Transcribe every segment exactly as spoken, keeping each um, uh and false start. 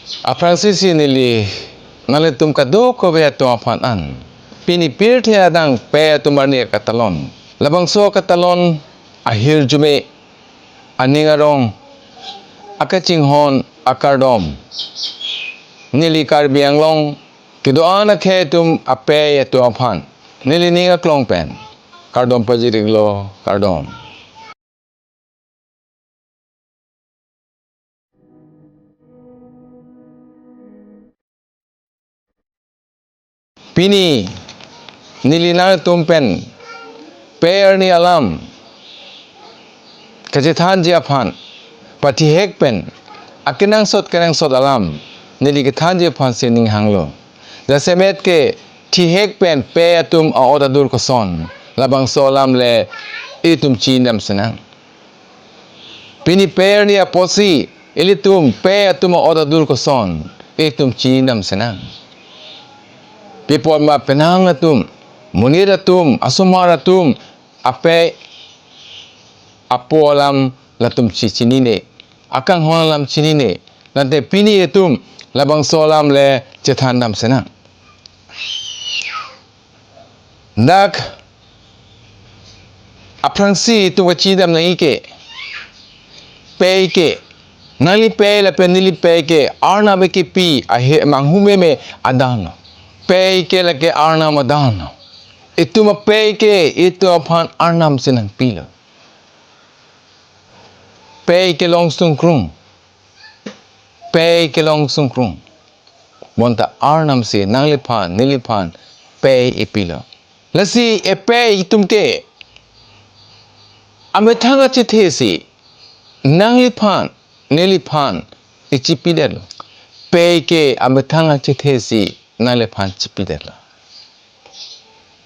Aphrangsi si neli nanglitum kadokave atum aphan an pini pirthe adang pei atum arni akatalon, labangso akatalon ahirjume, aning arong, akachinghon akardom, neli Karbi Anglong kedo-an akhei atum apei atum aphan neli ning aklong pen kardom pajir-iklo, kardom. Pini neli nangtum pen pei arni alam kachethanji aphan, pathihek pen akenangsot kenangsot alam neli kethanji aphan si ning hanglo. Jasemet ke thihek pen pei atum a-ot adur koson, labangso alam le itum chinidam sinang. Pini pei arni apotsi ilitum pei atum a-ot adur koson itum chinidam sinang. Pi apot ma penang atum, monit atum, asomar atum apei apo alam latum chi chinine, akanghon alam chinine, lante pini itum labangso alam le chethandam sinang. Dak aphrangsi itum kachinidam nangji ke, pei ke, nangli pei lapen neli pei ke Arnam kepi ahe manghumeme adan lo. Pei ke lake Arnam adan lo. Itum apei ke itum aphan Arnam si nangpilo. Pei kelong sungkrung. Pei kelong sungkrung. Bonta Arnam si nangliphan, neliphan pei ipilo. Lasi epei itum ke amethang achethe si nangliphan, neliphan ichipidetlo. Pei ke amethang achethe si nangliphan chipidetlo.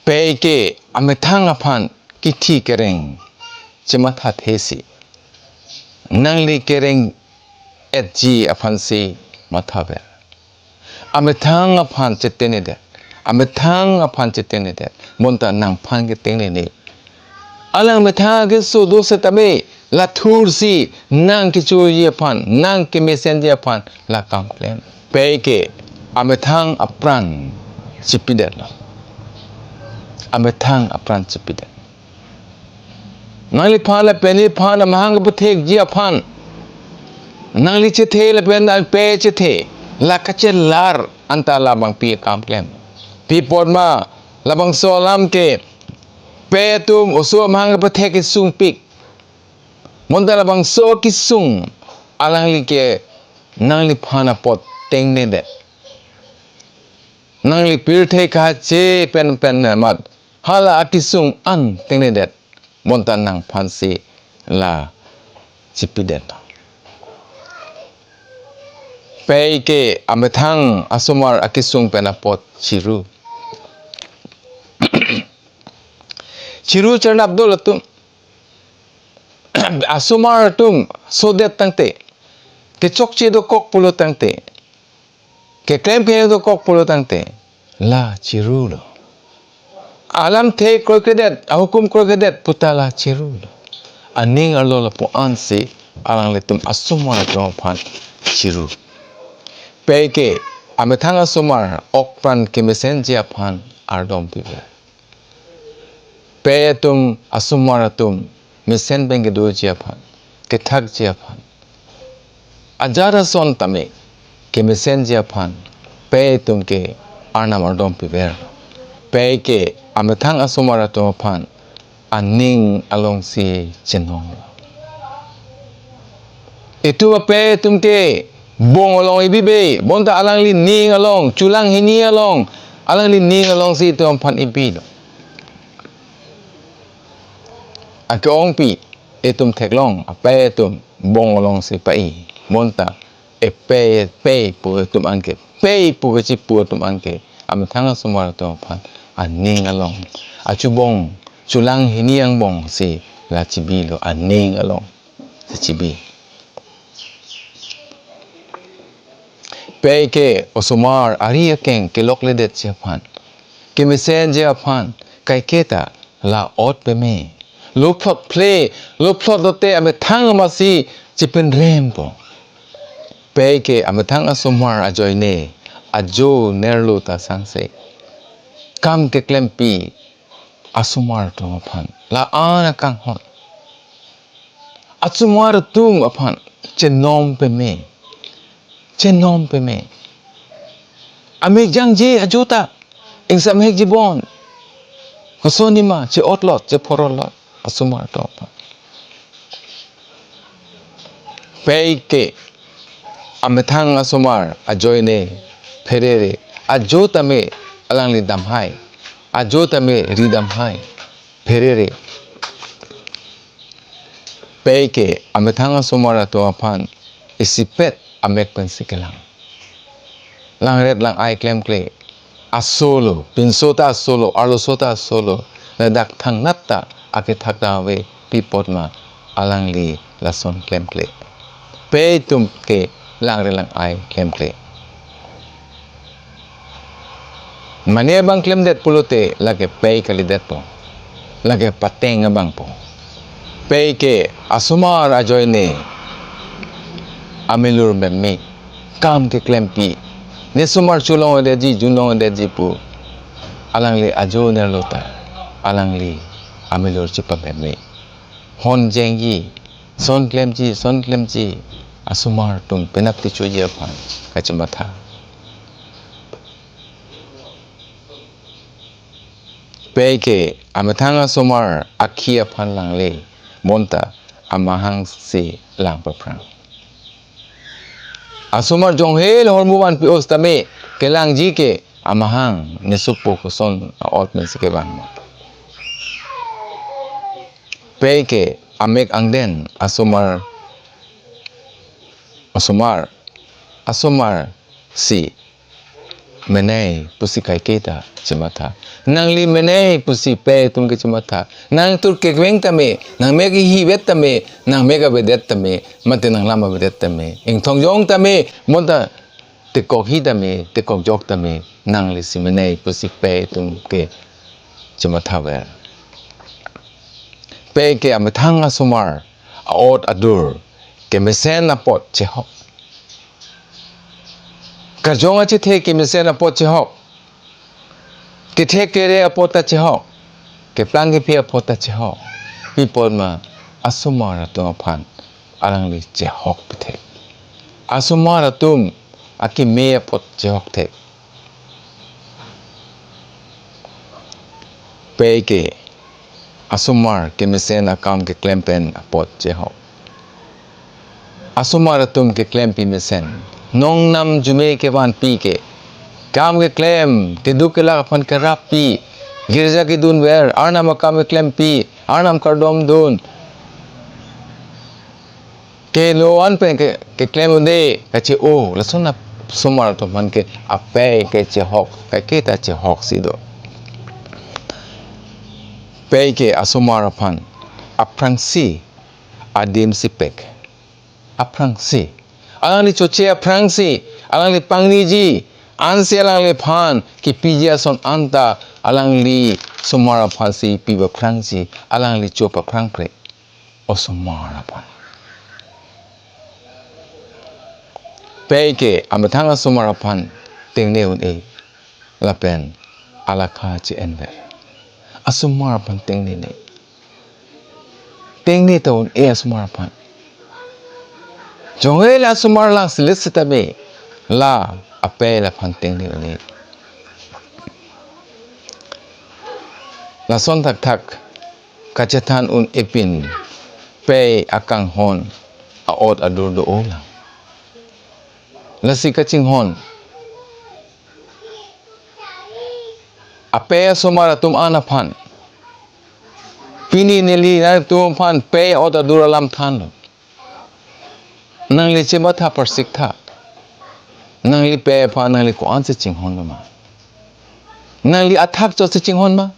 Pei ke amethang aphan kithi kereng chemathathe si nangli kereng-etji aphan si mathaver. Amethang aphan chetenedet. Amethang aphan chetenedet. Bonta nangphan ketengnene. Alang methang keso do setame lathur si nang kechoji aphan, nang kemesenji aphan la kam klem. Pei ke amethang apran chipidetlo. Amethang apran chipidet. Nangliphan lapen neliphan amahang kepethekji aphan, nangli chethe lapen nangli pei chethe, la kachelar anta labangpi akam klem. Pi apot ma labangso alam ke pei atum oso amahang kepethek kesungpik. Bonta labangso kesung alangli ke nangliphan apot tengnedet. Nangli pirthe kache pen pen amat hala akesung an tengnedet. Bonta nangphan si la chipidet. Pei ke amethang asomar akesung pen apot chiru. Chiru charnap dolo atum. Asomar atum sodet tangte, kechokche dokok pulo tangte, keklem kehelo dokok pulo tangte, la chirulo. Alamthe kroikredet, ahukum kroikredet puta la chirulo. Aning arlo lapu-an si alanglitum asomar atum aphan chiru. Pei ke amethang asomar okpran kemesenji aphan ardom piver. Pei atum asomar atum mesen pen kedoji aphan, kethakji aphan, ajat ason tame kemesenji aphan pei atum ke Arnam ardom piver. Pei ke amethang asomar atum aphan aning alongsi chenong. Itum apei atum ke bong along ibibe, bonta alangli ning along, chulang hini along, alangli ning alongsi itum aphan ibilo. Ake-ongpi itum theklong, apei atum bong alongsi pa-i, bonta epei, pei pu atum anke, pei pu kechipu atum anke, amethang asomar atum aphan aning along, achubong, chulang hini angbong si la chibilo, aning along si chibi. Pei ke osomar ari akeng kelokledetji aphan, kemesenji aphan kaiketa la ot peme. Lophlot phle, lophlot lote amethang amatsi chipinrempo. Pei ke amethang asomar ajoine, ajo nerlo ta sangse. Kam keklempi asomar atum aphan la-an akanghon. Asomar atum aphan chenom peme. Chenom peme. Amek jangje ajo ta. Ingsamhek jibon. Kosonima, che-otlot, che-phorolot. Asomar atum aphan. Pei ke amethang asomar ajoine pherere. Ajo tame alangli damhai. Ajo tame ridamhai. Pherere. Pei ke amethang asomar atum aphan isipet amek pensi kelang. Langret lang-ai klemkle. Asolo, pinso ta asolo, arloso ta asolo. Ladak thangnat ta akethak ta ave, pi apot ma alangli lason klemkle. Pei atum ke langret lang-ai klemkle. Mane abang klemdet pulote lake pei kalidetpo. Lake pateng abangpo. Pei ke asomar ajoine amelur meme, kam keklempi. Ne somar cholongdetji, junlongdetji pu. Alangli ajo nerlo ta. Alangli amelur chepameme. Hon jengji, son klemji, son klemji. Asomar atum penap kechoji aphan kachematha. Pei ke amethang asomar akhi aphan langle, bonta amahang si lang paphrang. Asomar jonghe la hormu vanpi-o sitame, kelangji ke amahang ne sopo koson a-ot pensi kevang ma. Pei ke amek angden asomar, asomar, asomar si menei pusi kaike ta chematha. Nangli menei pusi pei atum ke chematha. Nangtur kekveng tame, nangmek ihi vet tame, nangmek avedet tame, mate nanglam avedet tame, ingthong jong tame, bonta tekok hi tame, tekok jok tame, nangli si menei pusi pei atum ke chemathaver. Pei ke amethang asomar a-ot adur kemesen apot chehok. Karjong achethe kemesen apot chehok. Kethek kere apot ta chehok. Keplang kephi apot ta chehok. Pi apot ma asomar atum aphan alangli chehok pithek. Asomar atum akeme apot chehok thek. Pei ke asomar kemesen akam keklem pen apot chehok. Asomar atum keklempi mesen. Nongnam jume kevanpi ke. Kam keklem, keduk kelak aphan kerappi. Girja kedunver, Arnam akam keklempi, Arnam kardom dun. Kelo an pen ke, keklem un-e, kache-o, lason asomar atum aphan ke apei ke chehok, kaike ta chehok si do. Pei ke asomar aphan aphrangsi adim sipek. Aphrangsi. Alangli choche aphrangsi, alangli pangniji, ansi alangliphan kipiji ason anta, alangli somar aphansi pi aphrangsi, alangli cho aphrang kre. Osomar aphan. Pei ke amethang asomar aphan tengne un-e, lapen alakha che-enver. Asomar aphan tengnene. Tengne ta un-e asomar aphan. Jongel asomar lang selet setame la apei laphan tengne un-e. Lason thakthak kachethan un-e pin pei akanghon a-ot adur do-o lang. Lasi kachinghon. Apei asomar atum an aphan. Pini neli nangtum aphan pei a-ot adur alam thanlo. Nangli chematha parsik tha. Nangli pei aphan nangli ko-ansi chinghon ma? Nangli athak chotsi chinghon ma?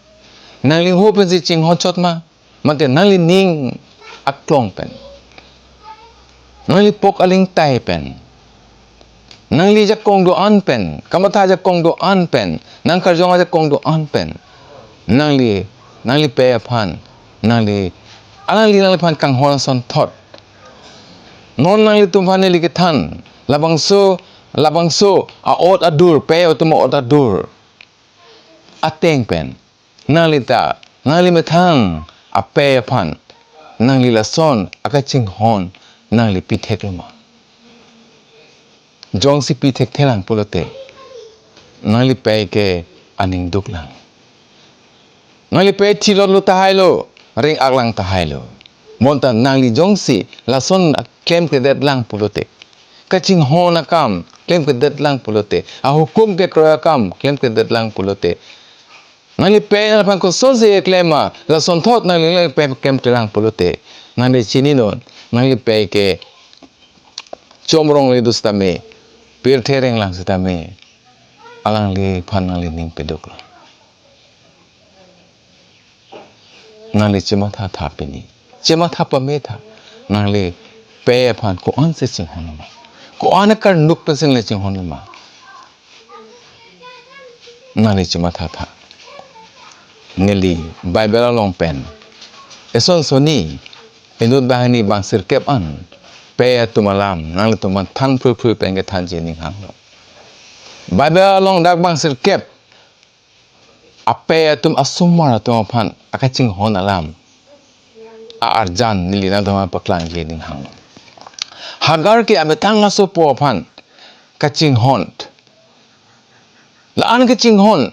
Nangli ho pensi chinghon chot ma? Mate nangli ning aklong pen, nangli pok aling tai pen, nangli jakong do-an pen, kamatha jakong do-an pen, nangkarjong ajakong do-an pen, nangli, nangli pei aphan, nangli, alangli nangliphan kanghon ason thot. Non nanglitum aphan neli kethan, Labangso, labangso a-ot adur, pei atum a-ot adur ateng pen nangli ta, nangli methang apei aphan nangli lason akachinghon nangli pitheklo ma? Jongsi pithekthe lang pulote, nangli pei ke aning duk lang. Nangli pei thilot lo tahai lo, ring-ak lang tahai lo. Bonta nangli jongsi lason klemkledet lang pulote, kachinghon akam klemkledet lang pulote, ahukum kekroi akam klemkledet lang pulote, nangli pei nangli aphan kosonsi klem ma, lasonthot nangli pei klemkle lang pulote, nangli chininon, nangli pei ke chomrong le do sitame, pirthe reng lang sitame, alangliphan nangli ning peduklo. Nangli chematha tha pini. Chematha pame tha. Nangli pei aphan ko-ansi chinghonlo ma? Ko-an akarnuk pensi le chinghonlo ma? Nangli chematha tha. Neli Bible along pen eson soni inut banghini bang sirkep an pei atum alam nanglitum aphan than phruphrui pen kethanji ning hanglo. Bible along dak bang sirkep apei atum asomar atum aphan akachinghon alam a-arjan neli nangtum aphan paklangji ning hanglo. Hagar ke amethang asopo aphan kachinghon. La-an kachinghon,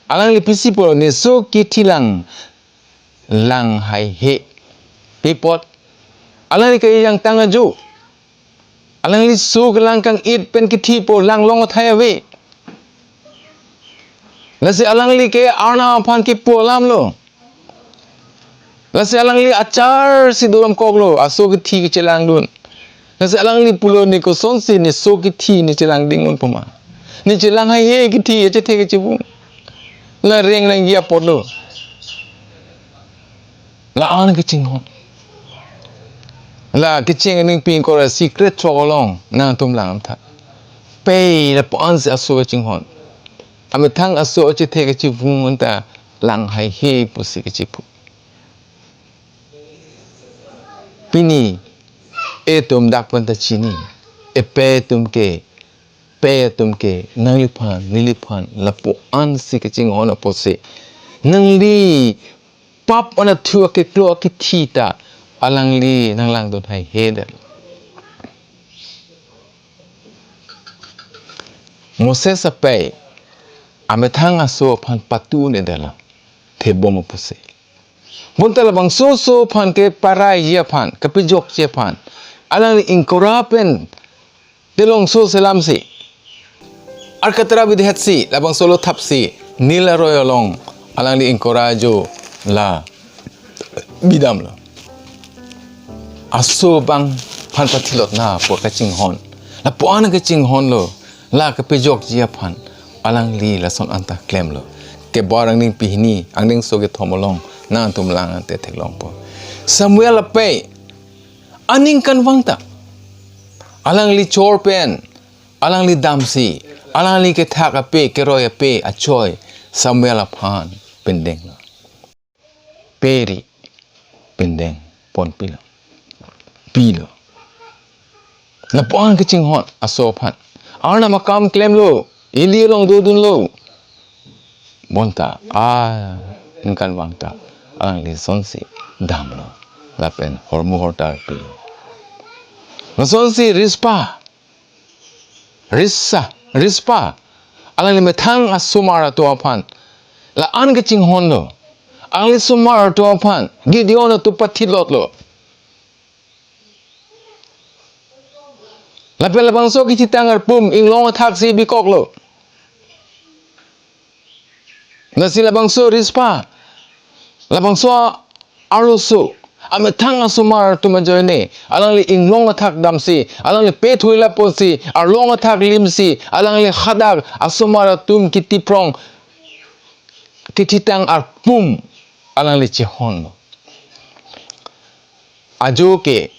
alangli pisi pulo, ne so kithi lang, lang haihe. Pi apot? Alangli ke yang tang ajo. Alangli so kelang kang-it pen kithipo, lang long athai ave. Lasi alangli ke Arnam aphan kipu alamlo. Lasi alangli acharsi do damkoklo, aso kithi kechelangdun. Lasi alangli pulo, ne kosonsi ne so kithi ne chelang dingdun pu ma? Ne chelang haihe kithi, achethe kechevung. La reng nangji apotlo. La-an kachinghon. La kecheng aning pin kora secret chok along nangtum lang tha. Pei lapu-ansi aso kachinghon. Amethang aso achethe kechevung anta lang haihe pusi kechepu. Pini etum dak pen ta chini. Epei atum ke, pei atum ke, nangliphan, neliphan, lapu-ansi kachinghon apotsi, nangli pap anathu akeklo akithi ta alangli nanglangdun haihedet. Moses apei amethang aso aphan patu-un-edetlo, thebom apotsi. Bonta labangso aso aphan ke paraiji aphan, kapejokji aphan, alangli ingkora pen telongso selamsi, arkatra bidhetsi, labangso lo thapsi, Nil aroi along alangli ingkora ajo la bidamlo. Aso bang aphan pathilot na apor kachinghon. Lapu-an kachinghonlo, la kapejokji aphan alangli lason anta klemlo. Kebor angdeng pehini, angdengso kethom along nangtum lang ante theklongpo. Samuel apei aningkanvang ta alangli chor pen alangli damsi, alangli kethak ape, keroi ape achoi Samuel aphan pindenglo. Peri pindeng ponpilo. Pilo. Lapu-an kachinghon aso aphan. Arnam akam klemlo, Eli along dodunlo. Bonta aningkanvang ta alangli lasonsi damlo. Lapen hormu hortar pilo. Lasonsi Rizpa, Risa, Rizpa, alangli methang asomar atum aphan la-an kachinghonlo. Alangli asomar atum aphan Gideon atum pathilotlo. Lapen labangso kithitang arpum inglong athaksi bikoklo. Lasi labangso Rizpa, labangso arloso, amethang asomar atum ajoine alangli inglong athak damsi, alangli pethoi lapusi, arlong athak limsi, alangli hadak asomar atum kitiprong, kithitang arpum alangli chehonlo. Ajo ke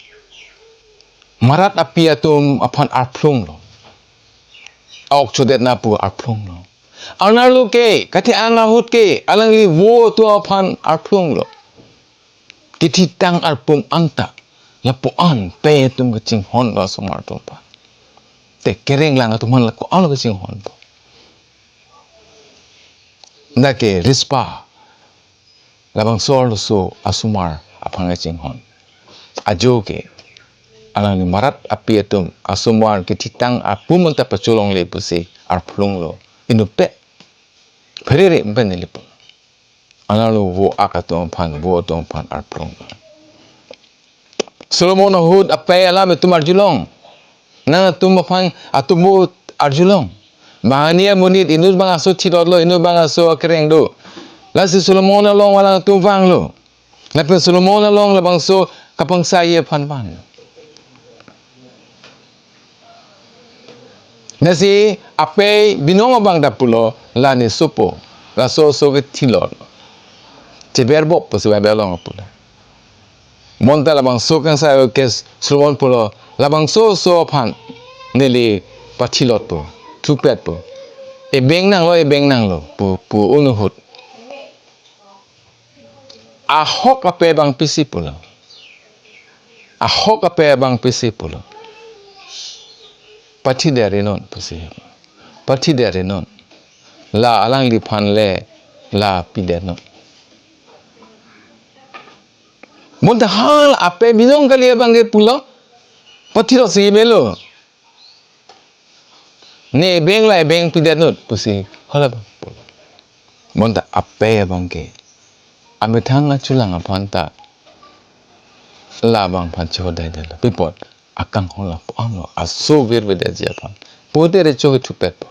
marat api atum aphan arphlunglo. A-ok chodet na pu arphlunglo. Arnarlo ke kathe-ang ahut ke alangli vo atum aphan arphlunglo. Kithitang arpum anta lapu-an pei atum kachinghonlo asomar atum aphan. Te kereng lang atum aphan la ko-an lo kachinghonpo. Dak ke Rizpa, labangso arloso asomar aphan kachinghon. Ajo ke, alangli Marat api atum asomar kethitang apu manta pacholongle pusi arphlunglo. Inut pen pherere pen nelipo. Alangli vo-ak atum aphan, vo atum aphan arphlung. Solomon ahut apei alam itum arjulong. Nangtum aphan atum vo arjulong. Banghini amonit inut bang aso thilotlo, inut bang aso akereng do. Lasi Solomon along alangtum vanglo. Lapen Solomon along labangso kapangsai aphan van. Lasi apei binong abang ta pulo, la ne sopo. Laso oso ke thilot. Cheberbop pusi Bible along pulo. Bonta labangso kangsai ke Solomon pulo, labangso oso aphan neli pathilotpo, thupetpo. Ebeng nanglo, ebeng nanglo, pu, pu un ahut. Ahok apei abang pisi pulo. Ahok apei abang pisi pulo. Pathidetnon pusi. Pathidetnon. La alangliphan le la pidetnon. Bonta hala apei binong kali abang ke pulo. Pathilotsi melo. Ne ebeng la ebeng pidetnon pusi hala abang pulo. Bonta apei abang ke amethang achulang aphan ta labang aphan chohodaidetlo. Pi apot, akanghon lapu-an lo, aso virvedetji aphan. Pute recho ke thupetpo.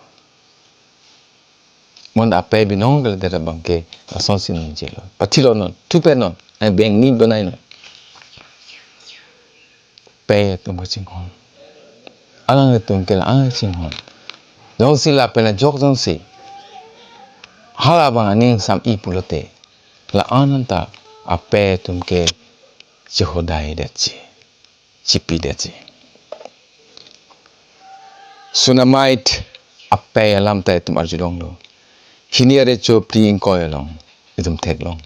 Bonta apei binong kalidet abang ke lasonsi nangjilo. Pathilotnon, thupetnon, ebeng ni bonainon. Pei atum kachinghon. Alanglitum ke la-an kachinghon. Jongsi lapen ajok jongsi hala abang aning sam-i pulote, la-an anta apei atum ke chohodaidetji, chipidetji. Sunamite apei alam ta itum arjulonglo. Hini arecho phli ingkoi along itum theklong.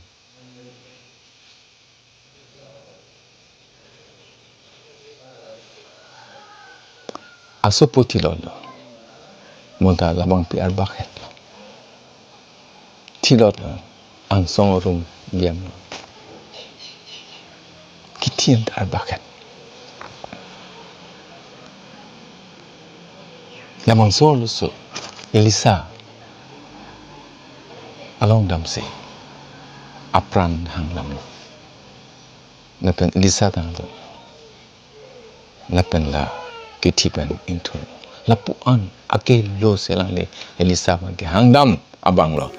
Asopo thilotlo. Bonta labangpi arbak hetlo. Thilotlo. Angsong arum diamlo. Kithi anta arbak het. Labangso arloso Elisa along damsi apran hangdamlo. Lapen Elisa tanglo. Lapen la kithi pen ingthurlo. Lapu-an akelo si alangli Elisa abang ke hangdam abang lo.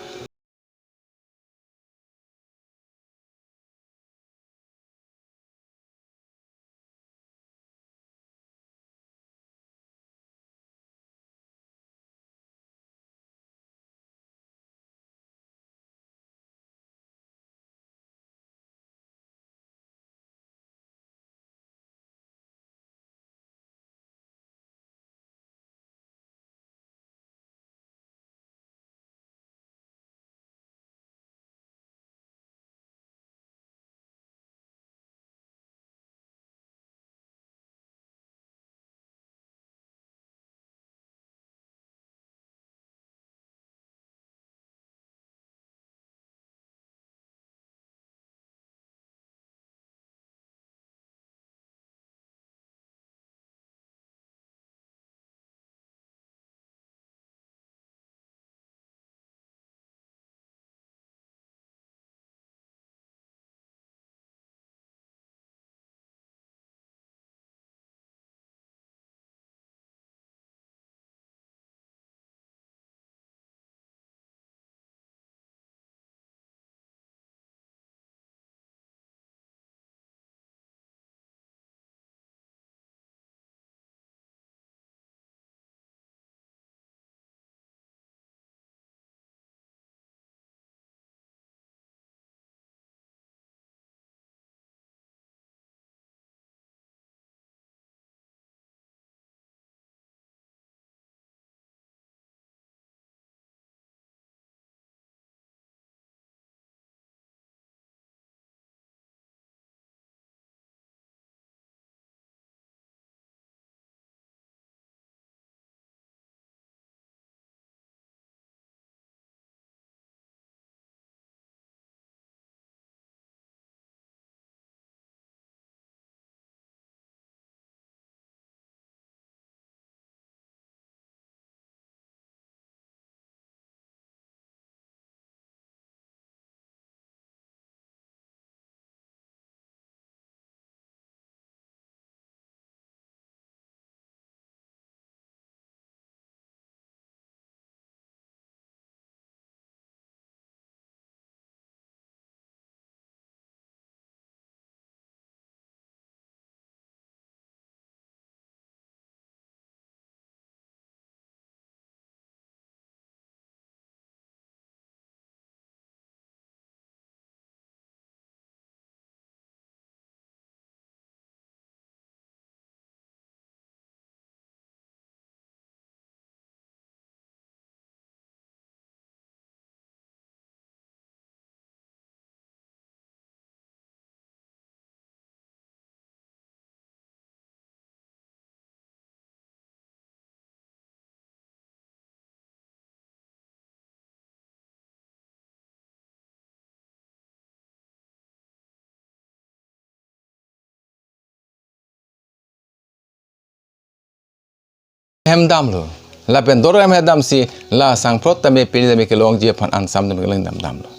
hem damlo. Lapen dor hem hem damsi la sangprot tame pini tame kelongji aphan ansam tame kelang dam damlo.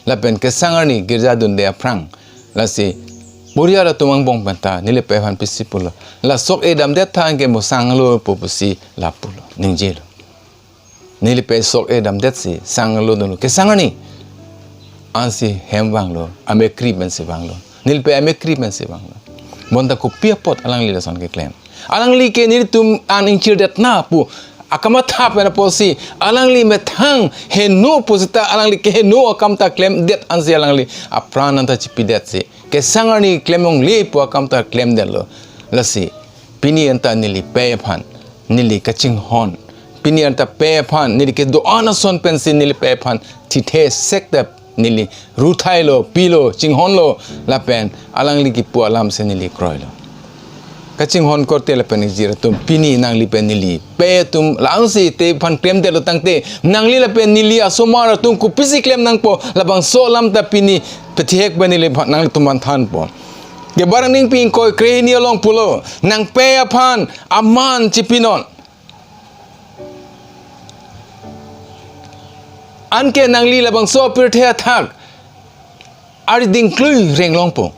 Lapen kesang arni girja dunde aphrang, lasi poriyal atum angbong penta neli pei aphan pisi pulo. La sok-e damdet tha anke mo sanglo pu pusi la pulo, ningjelo. Neli pei sok-e damdetsi sanglo dunlo. Kesang arni ansi hem vanglo, amekri pensi vanglo. Neli pei amekri pensi vanglo. Bonta kopi apot alangli lason keklem? Alangli ke nelitum an ingchirdetna pu akamatha pen apotsi alangli methang heno pusita alangli keheno akam ta klemdet ansi alangli apran anta chipidetsi kesang arni klem longle pu akam ta klemdetlo. Lasi pini anta neli pei aphan neli kachinghon. Pini anta pei aphan neli kedo-an ason pensi neli pei aphan thithe sekta neli ruthailo, pilo, chinghonlo, lapen alangli kipu alamsi neli kroilo. Kachinghon korte lapen ingjir atum, pini nangli pen neli pei atum la-ansi te aphan klemdetlo tangte, nangli lapen neli asomar atum kopisi klem nangpo, labangso alam ta pini pethek pen neli aphan nanglitum aphan thanpo. Kebarangning pi ingkoi krehini along pulo, nang pei aphan aman chipinon. Anke nangli labangso apirthe athak ari dingklui renglongpo.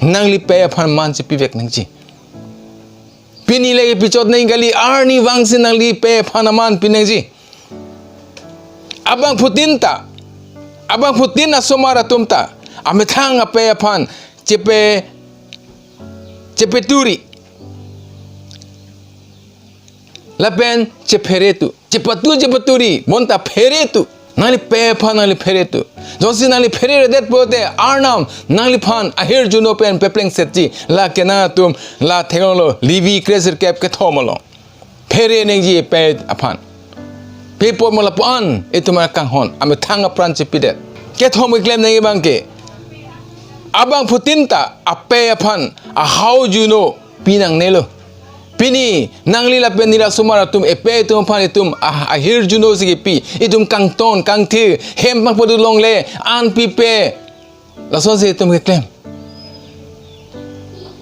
Nangli pei aphan man chipivek nangji. Pini lake pichot nang kali, arni vangsi nangli pei aphan aman pi nangji. Abangphutin ta, abangphutin asomar atum ta amethang apei aphan chepe, chepeturi. Lapen chepheretu. Chepatu chepaturi, bonta pheretu. Nangli pei aphan nangli pheretu. Jongsi nangli phereredet pulote Arnam nangliphan ahirjuno pen peplengsetji. Lake nangtum la theklonglo, Levi kre sirkep kethom along. Phere nangji pei aphan. Pe apot mo lapu-an itum akanghon, amethang apran chipidet. Kethom keklem nangji abangke, abangphutin ta apei aphan ahirjuno pi nangnelo. Pini nangli lapen neli asomar atum epei atum aphan itum ah, ahirjuno si kipi, itum kangton kangthir, hem pangpadu longle, an pipe, lasonsi itum keklem.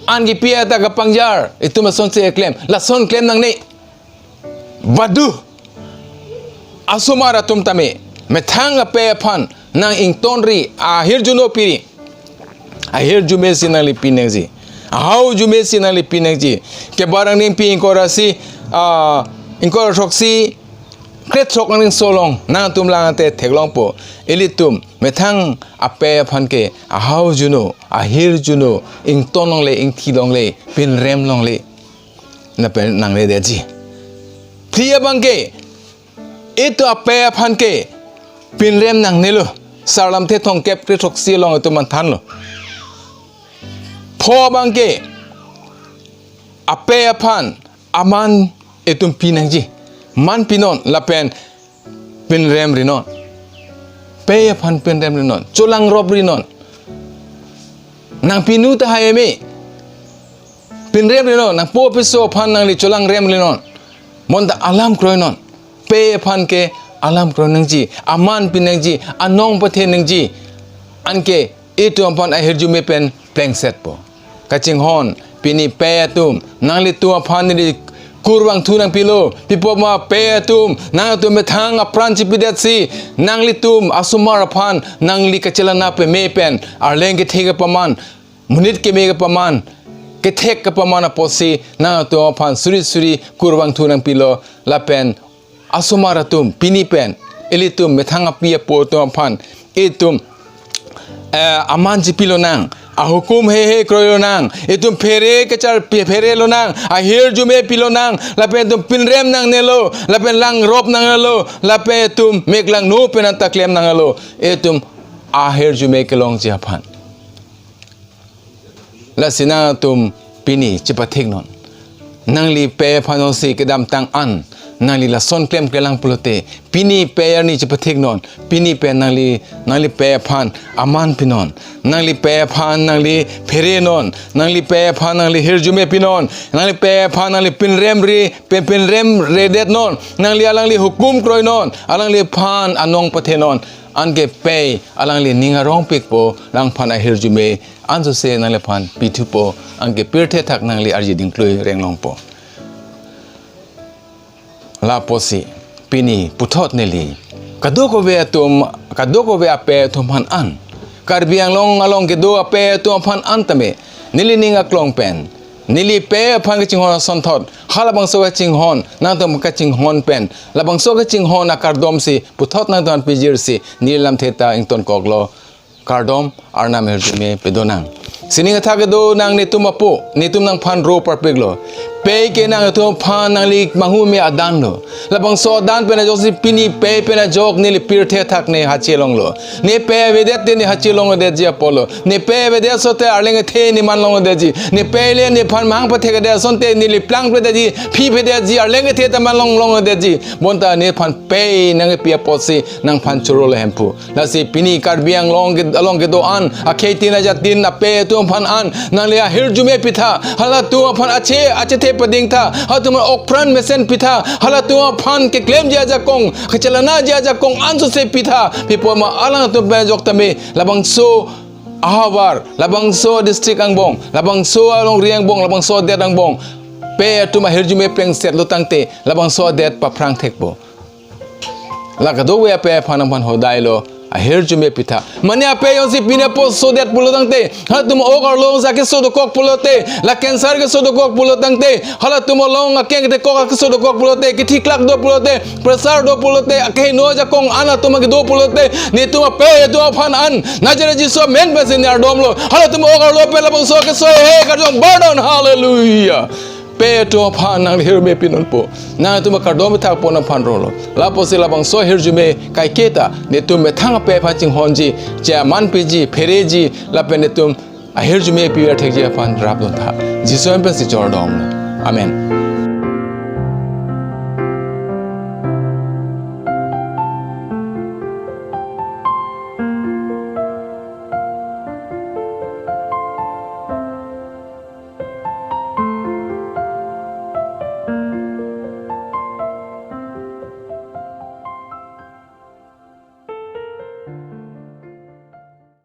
An kipi ata kapangjar, itum lasonsi keklem. Lason klem nangne. Badu asomar atum tame methang apei aphan nang ingtonri, ahirjuno piri. Ahirjume si nangli pi nangji. Ahirjume si nangli pi nangji. Kebarangning pi ingkoi ra isi, ah, ingkoi ra throksi krethrok nangso along nangtum lang ante theklongpo. Ilitum methang apei aphan ke ahirjuno, ahirjuno, ington longle, ingthi longle, pinrem longle. Lapen nangledetji. Phli abangke, itum apei aphan ke pinrem nangnelo. Sarlamthe thomkep kre throksi along itum aphan thanlo. Pho abangke, apei aphan aman itum pi nangji. Man pinon lapen pinrem rinon. Pei aphan pinrem rinon. Cholangrop rinon. Nang pinu tahai eme. Pinrem rinon. Nang po piso aphan nangli cholangrem rinon. Bonta alam kroinon. Pei aphan ke alam kroi nangji. Aman pi nangji. Anong pathe nangji. Anke itum aphan ahirjume pen plengsetpo. Kachinghon, pini pei atum, nanglitum aphan neli kurvangthu nangpilo, pi apot ma pei atum, nangtum methang apran chipidetsi, nanglitum asomar aphan, nangli kachelana peme pen, arleng kethe kepaman, monit keme kepaman, kethek kepaman apotsi, nangtum aphan suri suri kurvangthu nangpilo, lapen asomar atum, pini pen, ilitum methang api apo atum aphan, itum, eh, aman chipilonang, ahukum heihei kroilonang, itum phere kechar pi-, pherelonang, ahirjume pilonang, lapen itum pinrem nangnelo, lapen langrop nangnelo, lapen itum mek langno pen anta klem nangnelo, itum ahirjume kelongji aphan. Lasi nangtum pini chepathiknon. Nangli pei aphan jongsi kedamtang an nangli lason klemklelang pulote, pini pei arni chepathiknon. Pini pen nangli, nangli pei aphan aman pinon. Nangli pei aphan nangli pherenon. Nangli pei aphan nangli hirjume pinon. Nangli pei aphan nangli pinremre, pin, pinremredetnon. Nangli alangli hukum kroinon. Alangliphan anong pathenon. Anke pei alangli ning arongpikpo, alangphan ahirjume ansose nangliphan pithupo, anke pirthe athak nangli arje dingklui renglongpo. Lapusi pini puthot neli kadokave atum, kadokave apei atum aphan an, Karbi Anglong along kedo apei atum aphan an tame neli ning aklong pen, neli pei aphan kachinghon asonthot, halabangso kachinghon, nangtum kachinghon pen, labangso kachinghon akardom si puthot nangtum aphan pijirsi neli lamthe ta ingtonkoklo. Kardom, Arnam ahirjume pedonang. Sining athak kedo nang netum apo, netum nangphan ro parpiklo. Pei ke nangtum aphan nangli manghu me adan lo. Labangso adan pen ajoksi pini pei pen ajok neli pirthe athak ne hache longlo. Ne pei avedet te ne hache longledetji apotlo. Ne pei avedet sote arleng kethe ne man longledetji. Ne pei le nephan mang pathekedet asonte neli plangpledetji, phipedetji, arleng kethe ta man long longledetji. Bonta nephan pei nangkepi apotsi nangphan choro le hemphu. Lasi pini Karbi Anglong ke, along kedo an, akhei tin ajat tin apei atum aphan an, nangli ahirjume pitha, halatum aphan ache, achethe padingtha, halatum aphan okpran mesen pitha, halatum aphan keklemji ajakong, kachelanaji ajakong ansose pitha, pipoma alangtum pen ajok tame, labangso ahavar, labangso district angbong, labangso alongri angbong, labangso adet angbong, pei atum ahirjume plengsetlo tangte, labangso adet paphrang thekpo. La kadokave apei aphan nangphan hodailo, ahirjume pitha. Mane apei jongsi pine po sodet pulo tangte, halatum ok arlo jongsi keso dokok pulote, la cancer keso dokok pulo tangte, halatum along akeng ketekok keso dokok pulote, kethiklak do pulote, pressure do pulote, akehingno ajakong an atum kedo pulote, netum apei atum aphan an, Nazareth Jisu amen pensi ne ardomlo, halatum ok arlo pen labangso keso he kardom bardon, hallelujah. Pei atum aphan nangli ahirjume pinonpo. Nangtum akardom thakpo nangphan rolo. Lapusi labangso ahirjume kaiketa netum methang apei aphan chinghonji, chemanpiji, phereji, lapen netum ahirjume piver thekji aphan rapduntha. Jisu amen pensi chordom. Amen.